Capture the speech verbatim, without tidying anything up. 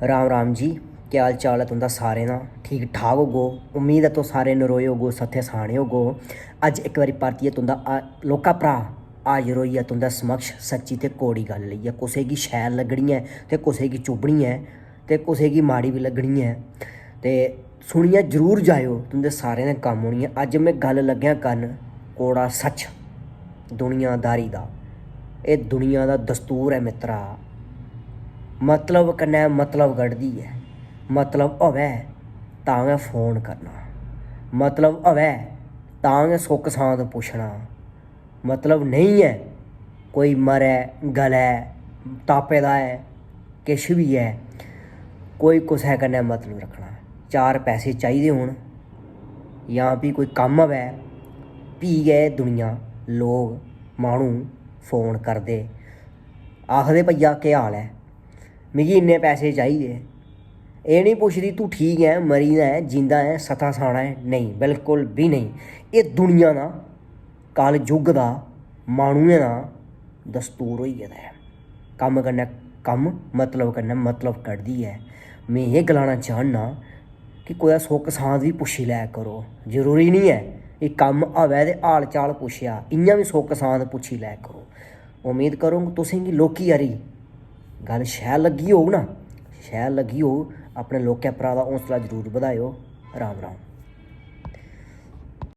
राम राम जी, केह् हाल चाल ऐ तुं'दा सारें दा? ठीक ठाक होगो। उम्मीद ऐ तुस सारे नरोए होगो, सत्थे साने होगो। अज्ज इक बारी परतियै तुं'दा आ-, लौह्का भ्राऽ हाजर होइयै तुं'दे समक्ष सच्ची ते कौड़ी गल्ल लेइयै। कुसै गी शैल लग्गनी ऐ ते कुसै गी चुब्भनी ऐ ते कुसै गी माड़ी बी लग्गनी ऐ। ते सुनियै जरूर जाएओ, तुं'दे सारें दे कम्म औनी ऐ। अज्ज में गल्ल लग्गेआ करन कौड़ा सच्च दुनियादारी दा। एह् दुनिया दा दस्तूर ऐ मित्तरा, मतलब कन्नै मतलब कड्ढदी ऐ। मतलब होवै तां गै फोन करना, मतलब होवै तां गै सुक्ख सांद पुच्छना, मतलब नेईं ऐ कोई मरै गलै तापे दा ऐ, किश बी ऐ, कोई कुसै कन्नै मतलब रक्खना। चार पैसे चाहिदे होन जां फ्ही कोई कम्म होऐ, फ्ही गै एह् दुनिया, लोक, माह्नू फोन करदे, आखदे, "भैया, केह् हाल ऐ? मिगी इन्ने पैसे चाहिदे।" एह् निं पुछदी, "तूं ठीक ऐ, मरी दा ऐ, जींदा ऐ, सत्था साना ऐ?" नेईं, बिल्कुल बी नेईं। एह् दुनिया दा, कल युग दा, माह्नुएं दा दस्तूर होई गेदा ऐ। कम्म कन्नै कम्म, मतलब कन्नै मतलब कड्ढदी ऐ। में एह् गलाना चाह्न्नां कि कुतै सुक्ख सांद बी पुच्छी लै करो। जरूरी निं ऐ कि कम्म होवै ते हाल चाल पुच्छेआ, इ'यां बी सुक्ख सांद पुच्छी लै करो। उम्मीद करङ तुसें गी लौह्की हारी गल्ल शैल लग्गी होग ना। शैल लग्गी होग, अपने लौह्के भ्राऽ दा हौसला जरूर बधाएओ। राम राम।